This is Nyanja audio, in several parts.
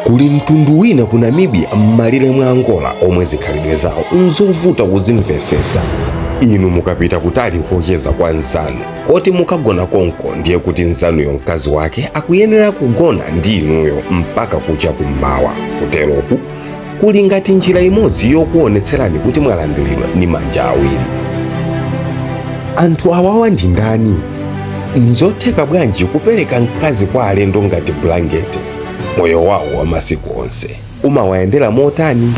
Kuli mtundu wina ku Namibia m'malire mwa Angola omwe zikhalidwe zawo nzovuta kuzimvesesa. Inu mukapita kutali kocheza kwa nzanu koti mukagona konko, ndiye kuti nzanuyo mkazi wake akuyenera kugona ndi inuyo mpaka kucha kummawa. Kuteroku kuli ngati njira imodzi yokuonetserani kuti mwalandiridwa ndi manja awiri. Anthu awawa ndi ndani? Nzotheka bwanji kupereka mkazi kwa alendo ngati bulangete? Moyo wawo wa masiku onse umawayendera motani?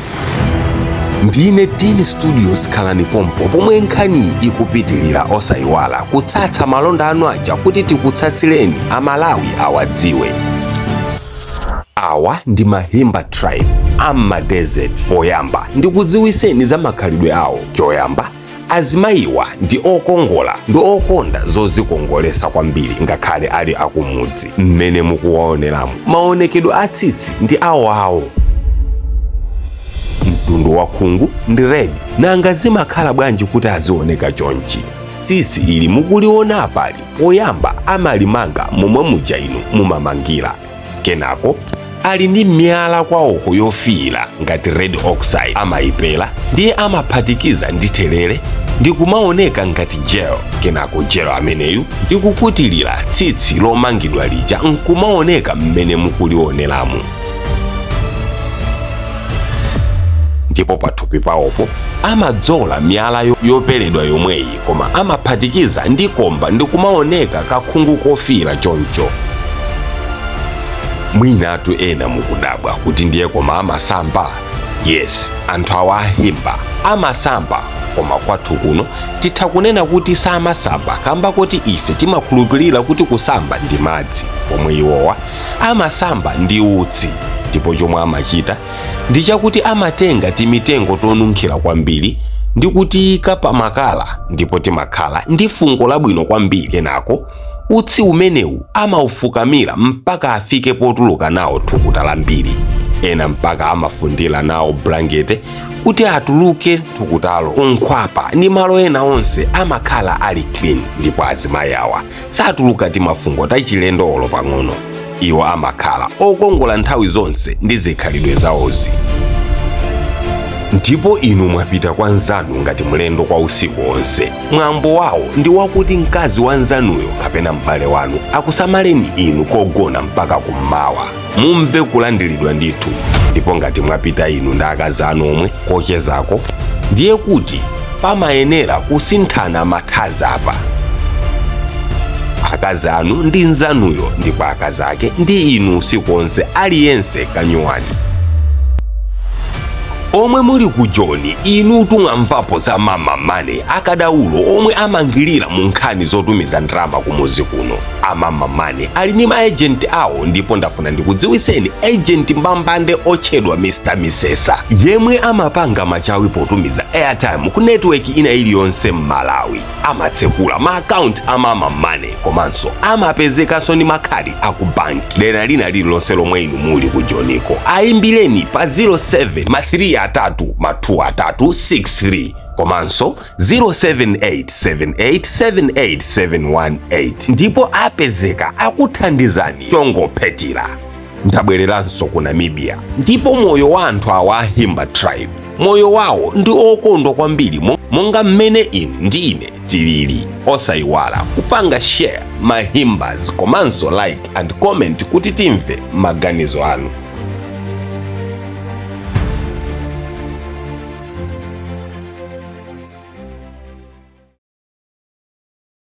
Ndine Dean Studios, khalani pompo pomwe nkhani ikupitilira. Osayiwala kutsatsa malonda anu aja kuti tikutsatsireni Amalawi awadziwe. Awa ndi Mahimba tribe amma desert. Poyamba ndikudziwiseni za makhalidwe awo. Choyamba, azimayiwa ndi okongola ndi okonda zozikongolesa kwambiri ngakhale ali akumudzi. Mmene mukuwaoneramu, maonekedwe a tsitsi ndi awoawo, mtundu wa khungu ndi red. Nanga zimakhala bwanji kuti azioneka chonchi? Tsitsi ili mukuliona apali, poyamba amalimanga momwe muja inu mumamangira. Kenako ali ndi miyala kwawoko yofiira ngati red oxide, amayipera ndiye amaphatikiza ndi therere ndi kumaoneka ngati gel. Kenako gel ameneyu ndikukutilira tsitsi lomangidwa lija nkumaoneka mmene mukulioneramu. Ndipo pathupi pawopo amadzola miyala yoperedwa yomweyi, koma amaphatikiza ndi komba ndi kumaoneka kakhungu kofiira choncho. Mwinatu ena mukudabwa kuti ndiye koma amasamba? Yes, anthu awa Ahimba amasamba, koma kwathu kuno titha kunena kuti samasamba kamba kuti ife timakhulupirira kuti kusamba ndi madzi, pomwe iwowa amasamba ndi utsi. Ndipo chomwe amachita ndi chakuti amatenga timitengo tonunkhira kwambiri ndi kutiyika pa makala, ndipo timakhala ndi fungo labwino kwambiri. Kenako utsi umenewu amaufukamira mpaka afike potuluka nawo thukuta lambiri. Ena mpaka amafundira nawo bulangete kuti atuluke thukutalo. Kunkhwapa ndi malo ena onse amakhala ali clean, ndipo azimayi awa satuluka timafungo tachilendo olo pang'ono. Iwo amakhala okongola nthawi zonse ndi zikhalidwe zawozi. Ndipo inu mwapita kwa nzanu ngati mlendo kwa usiku onse, mwambo wawo ndi wakuti mkazi wa nzanuyo kapena m'bale wanu akusamaleni inu kogona mpaka kummawa. Mumve kulandiridwa ndithu. Ndipo ngati mwapita inu ndi akazi anu omwe kochezako, ndiye kuti pamayenera kusinthana mathazi apa, akazi anu ndi nzanuyo ndipo akazi ake ndi inu usiku onse, aliyense kanyuwani. Omwe muli ku Joni, inutu mwamvapo za Mama Money, akadaulo omwe amangilira mu nkhani zotumiza ndalama kumuzi kuno. Amama Money ali ndi maejenti awo, ndipo ndafuna ndikudziwiseni ejenti mbambande otchedwa Mr Misesa, yemwe amapanga machawi potumiza airtime ku network ina iliyonse m'Malawi. Amatsekula ma akaunti a Mama Money, komanso amapezekanso ndi makhadi aku banki. Dera lina lililonse lomwe inu muli ku Joniko, ayimbireni pa 07 ma 3 atatu ma 2 atatu 63 komanso 0787878718, ndipo apezeka akuthandizani chongophetira. Ndabwereranso ku Namibia, ndipo moyo wa anthu awa Ahimba tribe, moyo wawo ndi okondwa kwambiri monga mmene inu ndi ine tilili. Osayiwala kupanga share, Mahimbas, komanso like and comment kuti timve maganizo anu.